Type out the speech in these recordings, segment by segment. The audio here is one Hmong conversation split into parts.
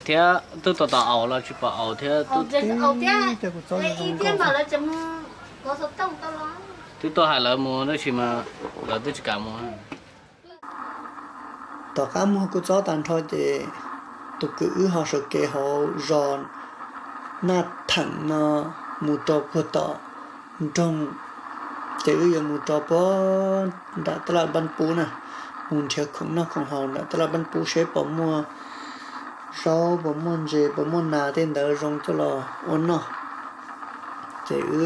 Thiab twb tau tau aus los tsis pom aus thiab. Twb tuaj hais lawv mus tab sis mas lawv twb tsis kam mus. Tom qab muag kuj txob tag nrho ces tus kwv wb ho sawv kev hauv zos Naj Theem no mus rau puag tom nroog, ces wb yuav mus rau puag nram taj laj Npab Pub na, mus nrhiav khoom noj khoom haus nram taj laj Npab Pub seb puas muaj zaub puas muaj ntses puas muaj nas tej ntawd zoo coj los ua noj. Ces wb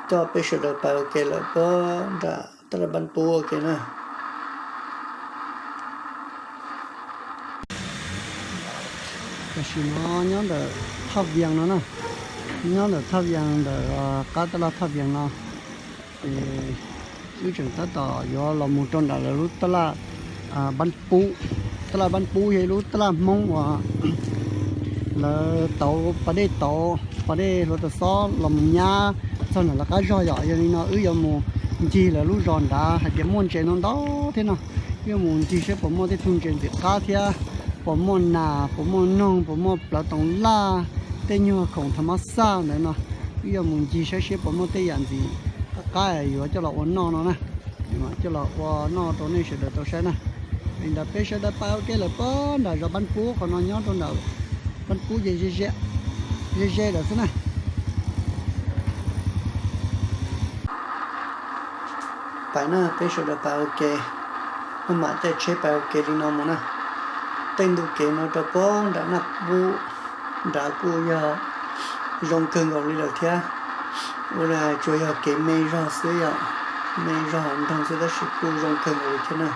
coj peb sawv daws pais ua ke lawm puag nram taj laj Npab Pub ua ke na. Tam sim no nyob ntawm Thaj Vias no na, nyob ntawm Thaj Vias ntawm qab taj laj Thaj Vias no, ces wb tseem tab tom yuav los mus rau nram lawv lub taj laj Npab Pub. Taj laj Npab Pub yog ib lub taj laj Hmoob uas lawv tauv pas dej, tauv pas dej hluav taws xob los mus nyab txog nram lawv qab zog yom. Yog li no wb yuav mus ncig lawv lub zos nrad hais tias muaj ntses ntau ntau thiab no. Wb yuav mus ncig saib puas muaj tej tug ntses ntxim qab thiab puas muaj nas puas muaj noog puas muaj plawv toov laj, tej nyuag khoom thav mab xaj ntawd no. Wb yuav mus ncig saib seb puas muaj tej yam ntxim qab yuav coj los ua noj no na, coj los ua noj rau nej sawv daws tau saib na. Li ntawd peb sawv daws pais ua ke lawm puag nram zos Npab Pub, qhov no nyob rau nram Npab Pub ces ze ze lawm xwb na. Pais na, peb sawv daws pais ua ke, maj mam caij tsheb pais ua ke li no mus na. Tej ntu kev no rau puag nram Naj Pub nrad kuj yog zoo kawg nkaus li lawm thiab. Ua li tsuas yog kev me zog xwb yom, me zog hauv nroog xwb tab sis kuj zoo kawg nkaus li thiab na.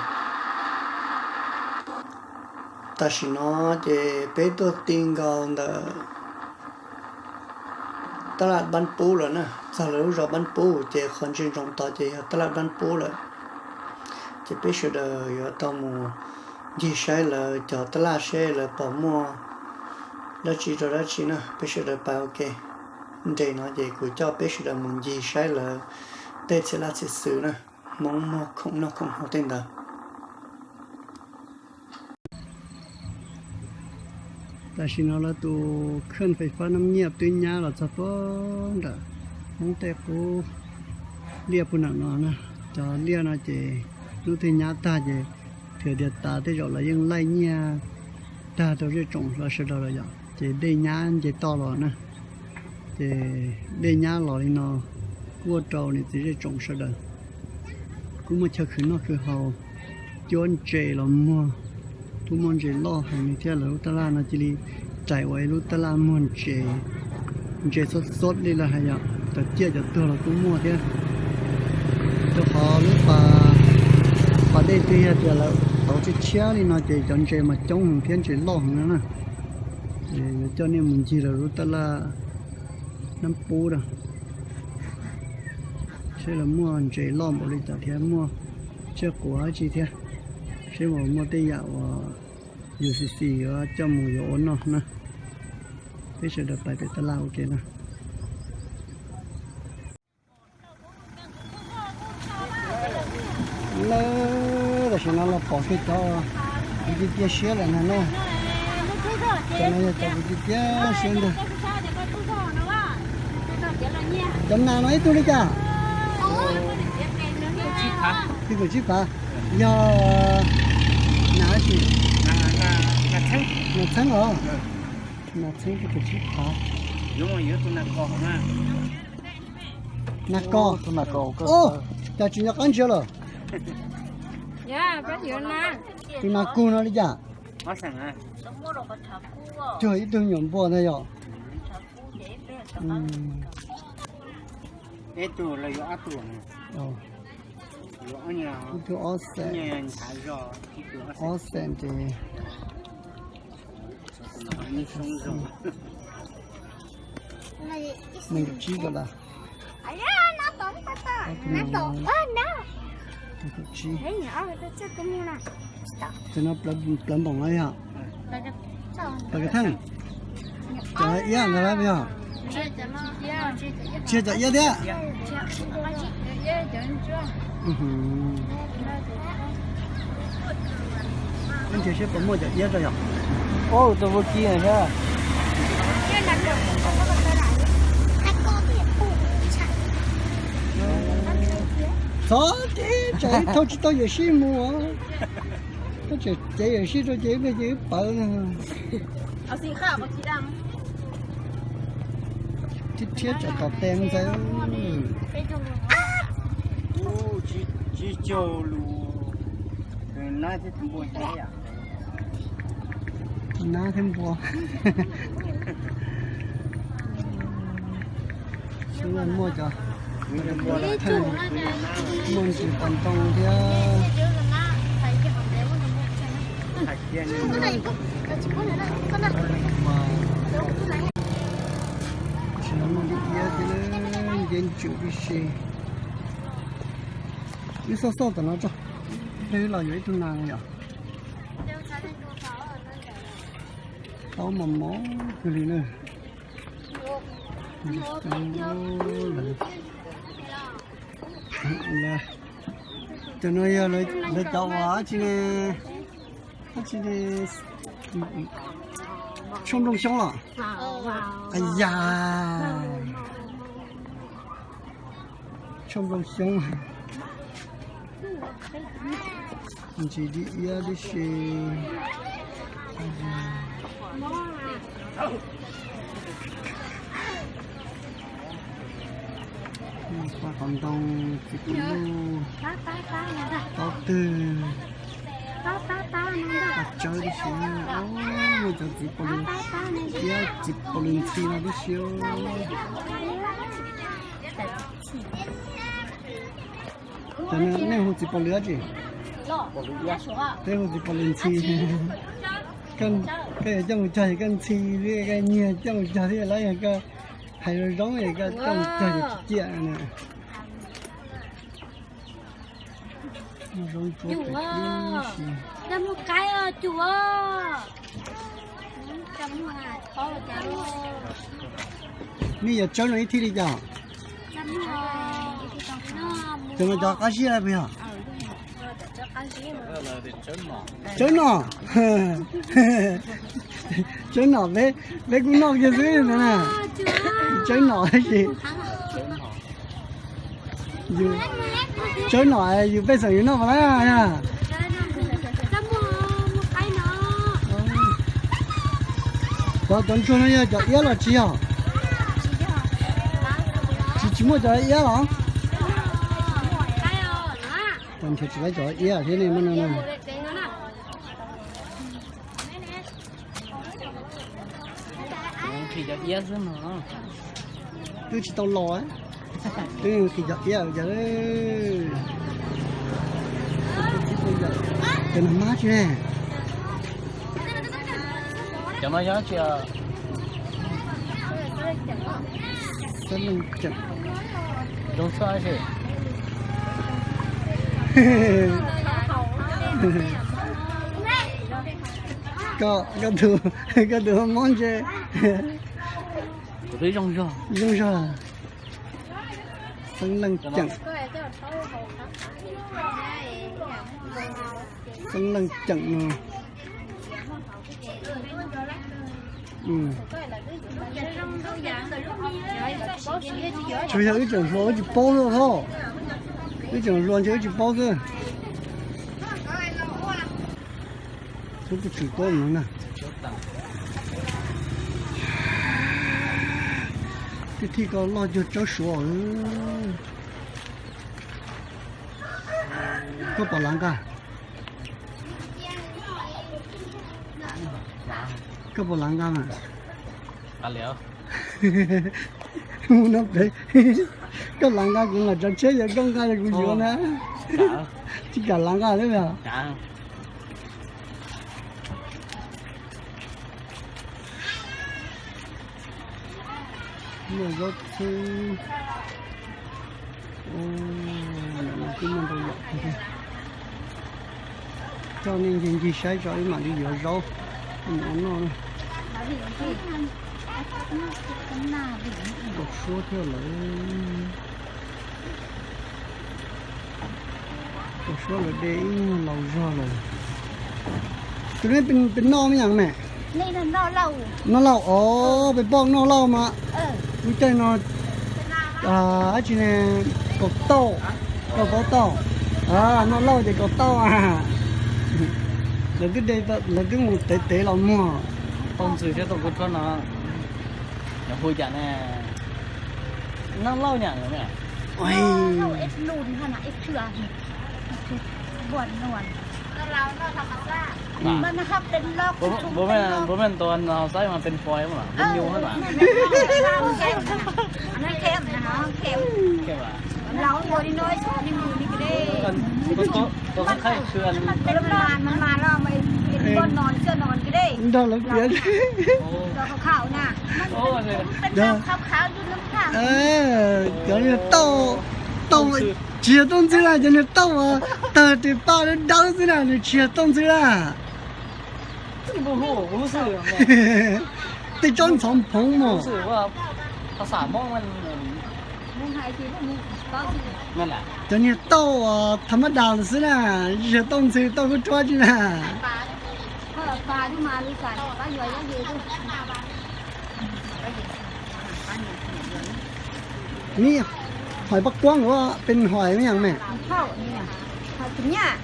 Tam sim no ces peb tuaj ti nkaus ntawm taj laj Npab Pub lawm na, txog lawv lub zos Npab Pub ces qhov ntsia ntsoov tod ces yog taj laj Npab Pub lawm. Ces peb sawv daws yuav tau mus ncig saib lawv cov taj laj seb lawv pom muaj dab tsi rau dab tsi na. Peb sawv daws pais ua ke, nres no ces kuv coj peb sawv daws mus ncig saib lawv tej txhia laj txhia xwm na, Hmoob muag khoom noj khoom haus tej ntawd. Tam sim no lawv tus khwj fais fab Nab Nyiaj twb nyab los txog puag nram Hmoob tej qub liaj puag nram no na. Cov liaj no ces hnub twg nyab tag ces thwm tias tas tej zaum lawv yeej laij nyiaj tag rau zej tsoom los sawv daws lawm yom, ces dej nyab nce toj los na. Ces dej nyab los li no kuj ua rau niam txiv zej tsoom sawv daws kuj muaj chaw khwv noj khwv haus, cuab ntses los muag, kuj muaj ntses loj heev li thiab. Lawv lub taj laj no cia li rais ua ib lub taj laj muag ntses, ntses xub xub li lawv hais yom, cov ciaj cov tuag los kuj muaj thiab. Rau qhov lub pas dej twg yog tias lawv tauv tshiab tshiab li no ces cov ntses mas coob heev thiab ntses loj heev no na. Ces yuav coj nej mus ncig lawv lub taj laj Nab Pub na, seb lawv muaj ntses loj npaum li cas thiab muaj tsiaj quav dab tsi thiab, seb puas muaj tej yam uas U C C yuav coj mus yuav ua noj na. Peb sawv daws pais pem taj laj ua ke na. Lawv tam sim no los pom kiag cov kuv cia siab lawm ntag na. Cov no yog cov kuv cia siab ntag. Cov nas no ib tug li cas? Ib tug tsib phav. Yog nas dab tsi? Nas txheeb os. Nas txheeb ib tug tsib phav. Nas kos. Ub, cas tsis nco qab ntsia lawm. Tus nas kug no li cas? Cuag ib tug nyuam npua ntag yom. Ib tug ob xees, ob xees ces nees nkaum tsib dollar. Tus no plawv npoom no yog plawv kav theej. Cov iab ntawd lawm yog? Tsis yog cov iab thiab. Ib ntsis seb puas muaj cov iab rau yom. Ua tus vus ki thiab. Txhob ces tsam ib thaug tsis tau Yawm Sij mus. Koj tseem cev Yawm Sij rau ces ib pliag ces wb pawv. Thiab thiab tsam tom tes ntxaws. Nab thiab npua. Xwb muaj cov, muaj ntsis pas ntoo thiab. Tsis muaj dib iab thiab, nce ntsws tib si. Wb xauj xauj tom no tso, peb los yuav ib tug nas yom. Taub mos mos kawg li na. Cov no yog lawv cov uas dab tsi ne, dab tsi ne, tshuaj nplooj xyoob los? Aya, tshuaj nplooj xyoob. Ntsis dib iab tib si. Paj qos ntoo, txiv pos luj, taub twg, paj tsawb tib si. Muaj cov txiv pos lws, txiv pos lws ntxhi no tib si. Cov nej hu txiv pos lws dab tsi? Peb hu txiv pos lws ntxhi. Koj yuav coj mus cog es koj ntxhi li, koj nyiag coj mus cog thiab lawm, yog koj hais zoo zoo es koj coj mus cog ces tsis ciaj na. Zoo tsuav pem tib si. Nej yuav tsawb no ib thij li cas? Cov no cov qab zib puas yog? Tsawb nom. Tsawb nom, peb kuj noj kiag xwb na. Tsawb nom tab sis, tsawb nom yus pej xeem yus noj puas tau na? Cov, cov ntsuag no yog cov iab los tsis yog? Tsis, tsis muaj cov iab los? Cov nrhiav tsis tau cov iab thiab ne, muaj no na. Nqhis cov iab xwb no. Twb tsis tau los, twb nqhis cov iab cov. Cov no mab tsis ne? Cov no yog tsi? Xab leej ceem. Zoo tshaj si. Koj, koj tus, koj tus mob ntshe. Kuv twb zoo zog. Zoo zog. Xeeb leej ceem. Xeeb leej ceem no. Tsuas yog wb tseem hluas wb tsis paub xwb os. Wb tseem hluas ntshe wb tsis paub xwb. Tub twm tuab no na. Tij thij ko loj cuag tsawb suav. Koj pom lav nqa? Koj pom lav nqa mas? Mus no pem. Koj lav nqa kuv mam tsav tsheb, yog koj nqa kuv yuav na. Tsis kam lav nqa li os. Muaj zaub txhwb. Twb muaj ntau yam thiab. Coj nej ncig ncig saib tso, wb mam li yuav zaub mus ua noj. Kaum suab thiab lawm. Kaum suab lawm de ib nyuag laus zog lawm. Tus no peb noj me nyuam me. Noj lauj os, peb poj noj lauj mas. Lub caij no dab tsi ne, kaum tauj, kaum tauj, noj lauj ces kaum tauj a. Lawv twb mus tev tev los muag. Tauj ntxhw thiab tauj kua rhuab no yog hu cas ne? Noj lauj nyam. บ่แม่น บ่แม่นตอนเอาไส้มาเป็นฟอยล์มั้งเหรอ เป็นยูมั้งเหรอ ตัวคล้ายๆเขื่อน มันมาแล้วมันเป็นก้อนนอนเสื้อนอนก็ได้ Nrog lawv piav. ตัวขาวๆนะ มันเป็นขาวๆอยู่น้ำข้าง Cov niag tauj, tauj tsis yog tauj ntxhw na, cov niag tauj tawg tes paj dawb dawb xwb na, nws tsis yog tauj ntxhw na. Tej tsob ntxhov phoov mas. Cov niag tauj tham mab das xwb na, tsis yog tauj ntxhw tauj kub ruab tsi na. Ni, hỏi bắp cuống của bên hỏi mấy thằng mẹ? Hỏi Chính Nhạ.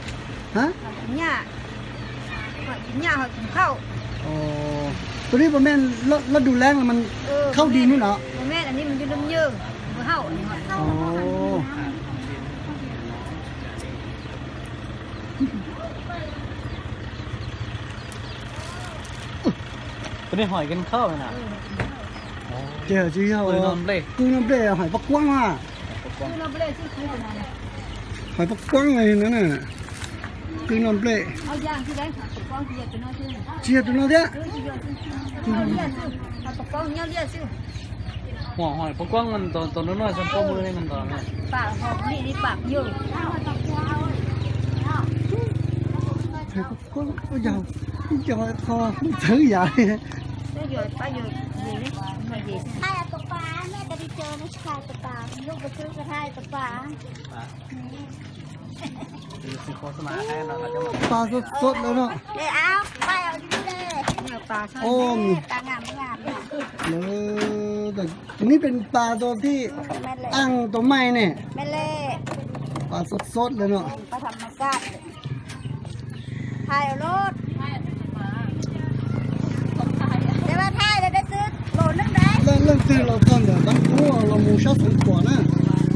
Hả? Hỏi Chính Nhạ. Hỏi Chính Nhạ, hỏi Chính Khẩu. Ồ. Tôi biết bố mẹ ló, ló đủ láng là mình khâu đi nữa đó. Bố mẹ là đi mình đi lum như, bố hậu. Ồ. Tus nej hỏi Kênh Khauj na? Ces hais tias yog Kênh Nplej, Kênh Nplej hỏi Bác Quang ha. Hỏi Bác Quang này nó nè. Kênh Nplej. Tsis yog tus no thiab. Hỏi Bác Quang, tus no xyov pom mus li ntawd. Ua cas, ua cas txhawv yam li. Ai, tus pas, mẹ ta đi chơi nó khai tus pas, lúc bữa trước có khai tus pas. Pas sốt sốt lawm no. Ôm. Lawv, tus no peb pas tus thib, ăn tus mej ne. Pas sốt sốt lawm no. Leej twg los txog ntawm Dab Kub los mus sab Xeev Khuam na.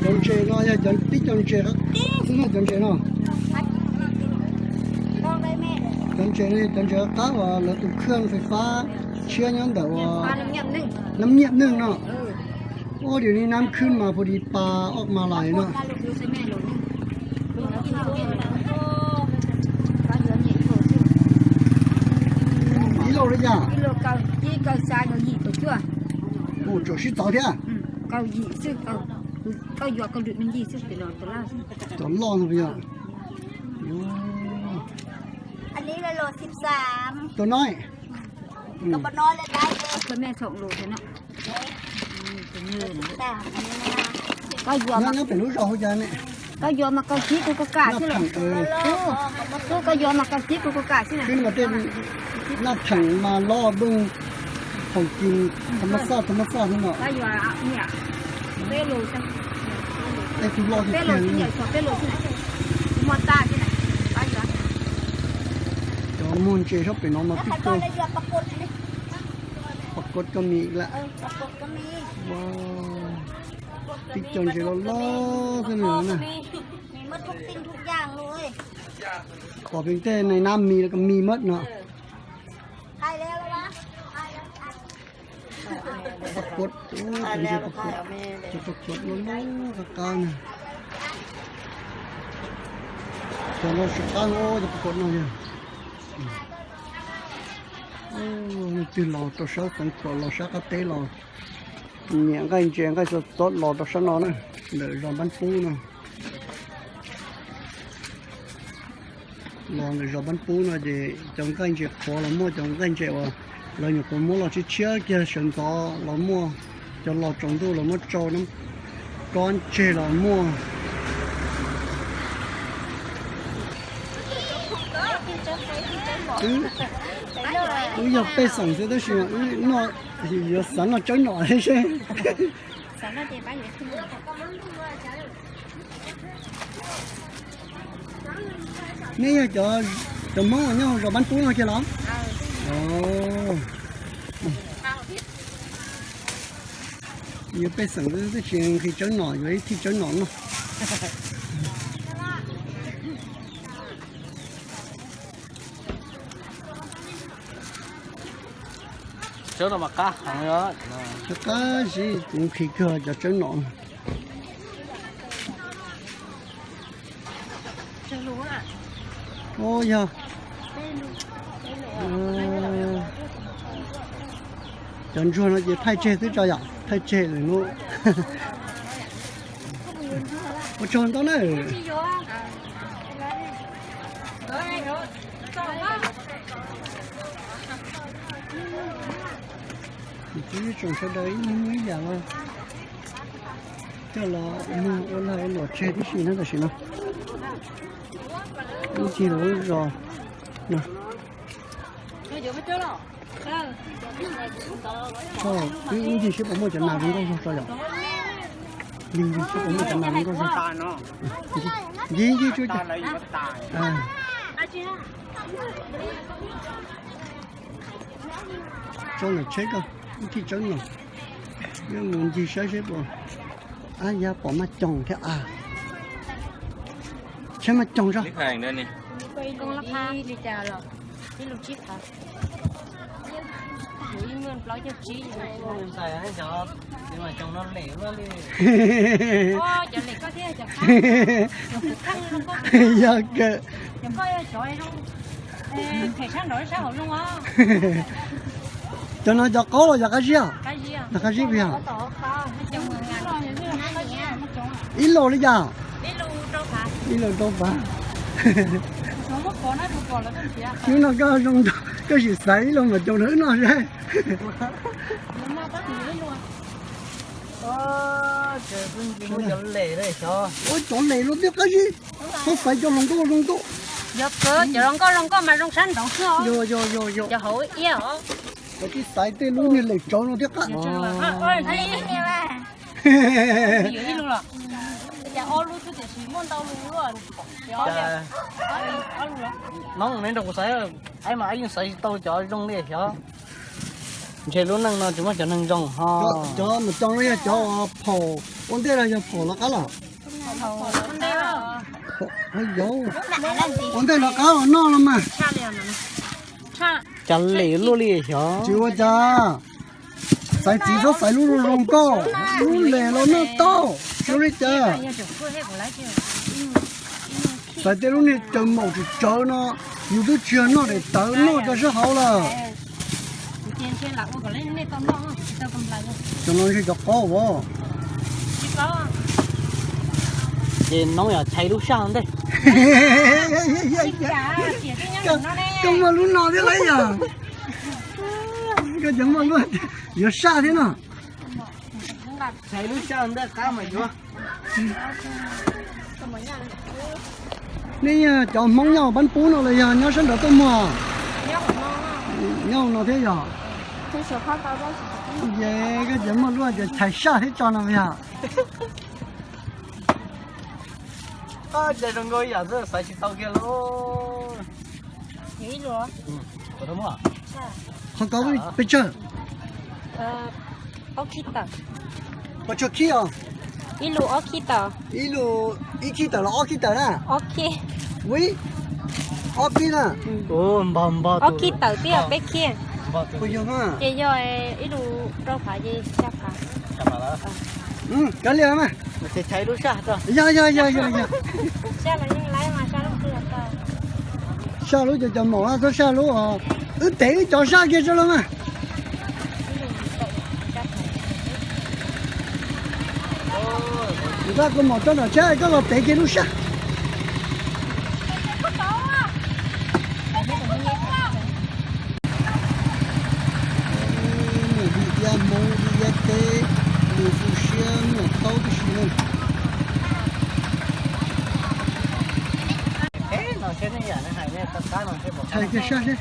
Cov ntses no yog cov, tib cov ntses qab qab xwb na, cov ntses no. Cov ntses no yog cov ntses qab qab uas lawv tus khaj fais fab tshiab nyob ntawm uas Nab Nyiaj Neej no. Ua diam ni Nab Khwb mas pus dis pas ob mas lais no. Ib lauj li cas? Ua tsuam sib txawv thiab. Cov loj no yog. Tus no. Nyob pem lub zos hu cas ne? Koj yuav mas koj cib kuv koj kam xwb los. Koj yuav mas koj cib kuv koj kam xwb na. Naj theem mas loj nplooj, thaum kis tham mab xaj tham mab xaj no. Tej tus loj tiag tiag. Cov muag ntses sab pem no mas tib tug. Pas kos coj mis lawm. Tib co ntses loj loj xwb na. Pom pem tej nais nab mis los ko mis mab no. Pas kos, cov pas kos loj loj qab qab na. Cov no tsis qab, cov pas kos no yog. Leej twg los rau sab Xeev Khuam los sab qab teb los nyiam nqaij ntses nqaij txob txob los rau sab no na, ntawm zos Npab Pub no. Los ntawm zos Npab Pub no ces cov nqaij ntses qhuav los muaj, cov nqaij ntses uas lawv nyuam qhuav muab los tshiab tshiab kiag sawv ntxov los muaj, cov los tsaus ntuj los muab tsau, nab kob ntseg los muaj. Wb yog pej xeem xwb tab sis mas wb noj, yuav xav noj tsawb nom thiab seb. Nej yog cov Hmoob uas nyob hauv zos Pab Pub no kiag los? Yuav pej xeem xwb tab sis nqhis tsawb nom, yuav ib thij tsawb nom noj. Tsawb no mas qab heev os. Qab zib, kuv nqhis kawg cov tsawb nom. Ua yog cov ntsuag no ces thaij tseg xwb tso yom, thaij tseg lawm no. Ua tsaug ntau na. Kuv ib tsoom sawv daws ib leeg muaj ib yam no coj los nug ua lag ua luam tseg tib si na tam sim no. Ib ncig los lub zos no. Wb ib ncig seb puas muaj cov nas zoo nkauj zog tso yom. Ncig seb puas muaj cov nas zoo nkauj zog. Ncig ncig tsuas cas. Tso ntawm tsheb ko, ib thij tsawb no. Wb mus ncig saib seb puas, ab, yog pom maj coog thiab a. Tsheb maj coog zog. Yog kawg. Cov no cov qaub los cov qab zib? Cov qab zib puas yog? Ib lus li cas? Ib lus rau pav. Hnub no koj zoo, koj sim xaiv ib lus mas coos rau wb noj seb. Ua cov lem los thiab qab zib, txhob xaiv cov hluas nkauj zoo nkauj. Yog kawg, cov hluas nkauj zoo nkauj mas zoo sab nraud xwb os. Yog yog yog yog. Cov hauv iab os. Koj tsis xaiv tej lub niag lem tsawv no thiab qab. Ib lus los? Ob lub xwb tiam sis muaj ntau lus. Noob, neb nrog kuv xaiv, aib mas aib yeej xaiv tsis tau cov zoo li xyov. Ntshe lub neej no tsis muaj cov neeg zoo ho. Cov mas cov no yog cov uas phaum ua ntej los yog phaum lawv qab los? Ua ntej lawv qab los noj los mas. Cas lem luaj li xyov. Tsis ua cas. Xaiv txiv txhob xaiv lub zoo zoo nkauj, lub lem los noj tau, zoo li cas. Xaiv tej lub niag caws maum tsawv tsawv no, yus twb tsis yog noj daim tawv noj cov sab hauv lawm. Cov no ntshe cov qaub as. Ces noob yog chais lub saj ntej. Koj muaj lub no thiab lauj yog. Koj cov muaj lub yuav saj thiab no. Chais lub saj ntej qab mas yuav. Nej yog cov Hmoob nyob Pab Pub no los yog nyob sab nraud tuaj muag? Nyob no thiab yog. Ces koj cov muaj lub ces chais saj thiab tso no yog. Cas zoo nkauj ib yam xwb xaiv tsis tau kiag lauj. Qhov ko peb tsawg? Peb tsawg khib os. Ib lus ob khib tawm. Ib lus ib khib tawm los ob khib tawm na? Ui, ob khib na. Ob khib tawm twb yog peb khib. Ces yog ib lus rau phav ces xya phav. Kav liam mas. Yog yog yog yog yog. Saj lub cov cov maum na, txhob saj lub. Wb tev wb cov saj kiag tso los mas. Nqa kua maum rau nram tsheb koj los tev kiag lub saj. Mus li iab Hmoob li iab teb, mus tu siab muaj taub tib si ne. Tshais kiag saj seb.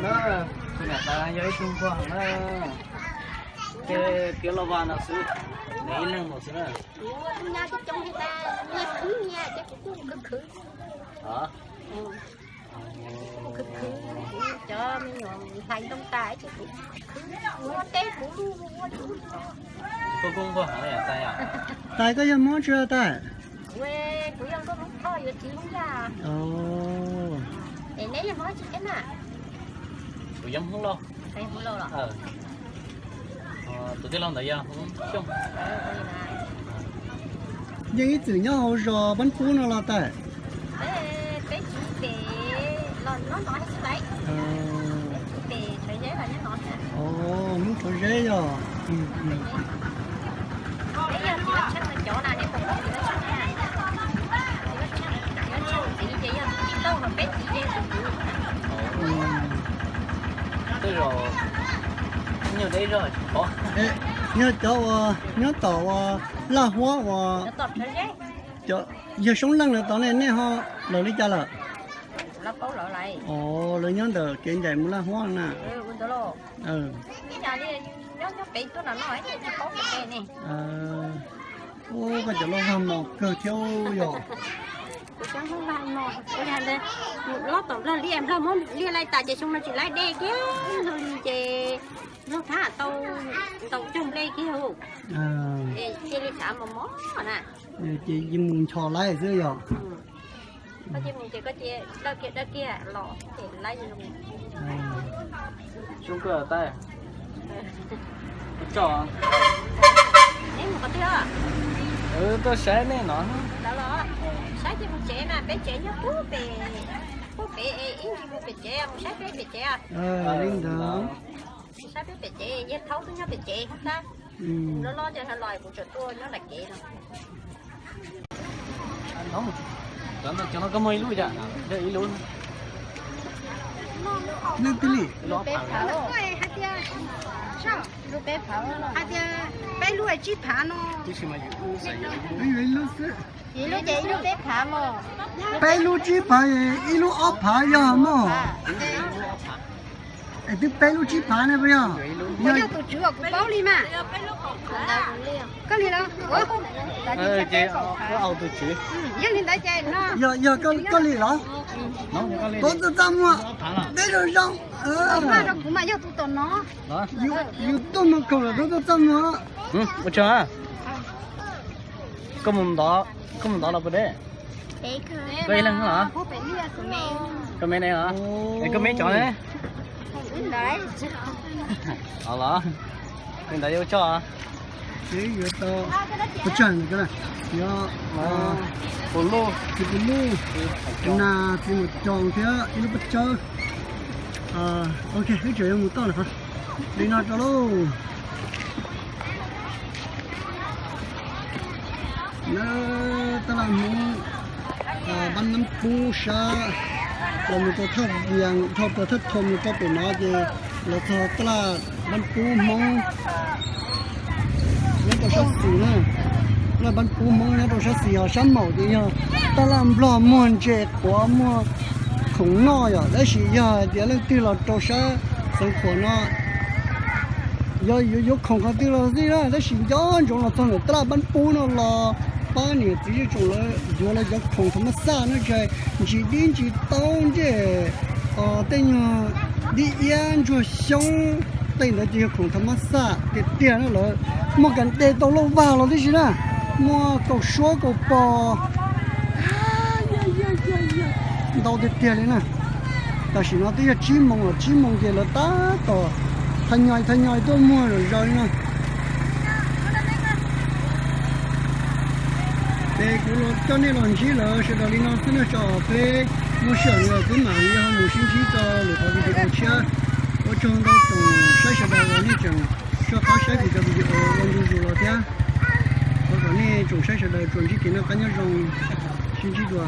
Tus niam tais yog ib tug nquag heev na, ces piav los vaj no xwb, nws ib leeg mus xwb na. Kuv tus nyab coob coob li tas, nyias khwv nyias ces kuv kuj khwv khwv. Kuv khwv khwv, kuv cov me nyuam hlais ntoo tas ces kuv khwv ua teb kuv ua. Koj kuj nquag heev tais. Tais koj yog Hmoob tsi tais? Kuv yog Nkauj Hmoob Thoj yuav txiv Hmoob Yaj. Es neb yog Hmoob tsi thiab na? Kuv yog Hmoob Lauj. Tus tij laug ntawd yog Hmoob Xyooj. Yeej ib txwm nyob hauv zos Npab Pub no los tais? Peb tsis pem los nyob no xwb lawm. Peb tsis pem Thav Zeb los nyob no. Hnub Thav Zeb yog. Peb yog txiv Vaj Tsheej cov na, nej puas paub txiv Vaj Tsheej na? Txiv Vaj Tsheej, txiv Vaj Tsheej txiv ces yog tij laug, ho peb txiv ces yog kuv. Tej zaum nyuag deb zog tsis paub. Yog cov uas nyob tom uas Laj Huab uas, yog Soob Leej lawv tod ne, nej ho lawv li cas lawm? Os, lawv nyob ntawm kev ncaim mus Laj Huab na. Ua koj cov loj vag mos kawg thiab yog. Kuv cov loj vag mos, ua li ntawd, mus lob tom Nplog liaj, Nplog muab liaj laij tas ces xyoo no tsis laib dej kiag li ces Nplog thab tau ntau cog nplej kiag. Cia li xav mos mos na. Ces mus nchos laij xwb yog. Koj cia mus ces koj cia dawb kiag dawb kiag los ces laib zoo. Xyoo kawg tais. Neb mus qhov twg? Tuaj saib nej no. Lawv los saib ces mus tsev mas peb tsev nyob puag pem, puag pem es ib ntsis mus pem tsev, mus saib peb pem tsev. Li ntawd. Mus saib peb pem tsev, yawg Thaub twb nyob pem tsev thiab. Loj loj ces los kuv tseem tuaj nyob nram kev no. Cov no koj muag ib lub, yog ib lub. Leej twg li? Hais tias peb lub tsib phav no. Ib lub xwb. Ib lub ces ib lub peb phav mos. Peb lub tsib phav, ib lub ob phav yog mos. Es twb peb lub tsib phav ne puas yog? Yog tus tswv kuv paub li mas. Koj li los? Ces tus tswv. Yog li ntawd ces no. Yog koj li los? Tuav tuaj txaj muag. Deb zoo zoo. Kuv mas yog tus tom no. Yus tuaj mus khoom los tuav tuaj txaj muag. Ua tsaug. Koj mus ntov, koj mus ntov los puas deb? Koj ib leeg los? Koj me ne los? Es koj me cov ne? Los los. Li ntawd yuav tso. Yuav tau pes tsawg? Yog puv luj, txiv puv luj, nas txiv mus coos thiab ib lub pes tsawg. Ok, wb tseem yuav mus toj lawm qhov li no rau lauj. Nab tab laj Hmoob Npab Pub sab los mus rau Thaj Vias, dhau plaws Thaj Thom mus rau pem no ces los txog tab laj Npab Pub Hmoob nyob rau sab xis na. Tab laj Npab Pub Hmoob nyob rau sab xis, ho sab maum ces yog tab laj Nplog muag ntses quav muag khoom noj yom. Tab sis yog hais tias leej twg los rau sab Xeev Khuam no yog yuav yuav khoom qhov twg los xij na, tab sis nco ntsoov los txog ntawm tab laj Npab Pub no los pab niam txiv zej tsoom lawv yuav lawv cov khoom thav mab xaj no, tsis hais ntsis dib ntsis taub ncej, tej nyuag dib iab ntsuag xyoob, tej ntawd ces yog khoom thav mab xaj tiag tiag na. Lawv muaj kas des tau lauj vag los tib si na, muaj kaum suab kaum pos ntau tiag tiag li na. Tam sim no twb yog tsib moos los, tsib moos ces lawv tab tom thaj nyoi thaj nyoi tuaj muag zom zaws li no. Ces kuv los coj nej los ntsib lawv sawv daws li no xwb na tso. Peb muaj sij hawm li los peb mam li ho mus sib ntsib rau lwm qhov video tshiab. Ua tsaug ntau tsoom saib sawv daws uas nej tseem soj qab saib kuv cov video ua ntu zus los thiab. Thov kom nej tsoom saib sawv daws tsuas ntsib kev noj qab nyob zoo, sib ntsib dua.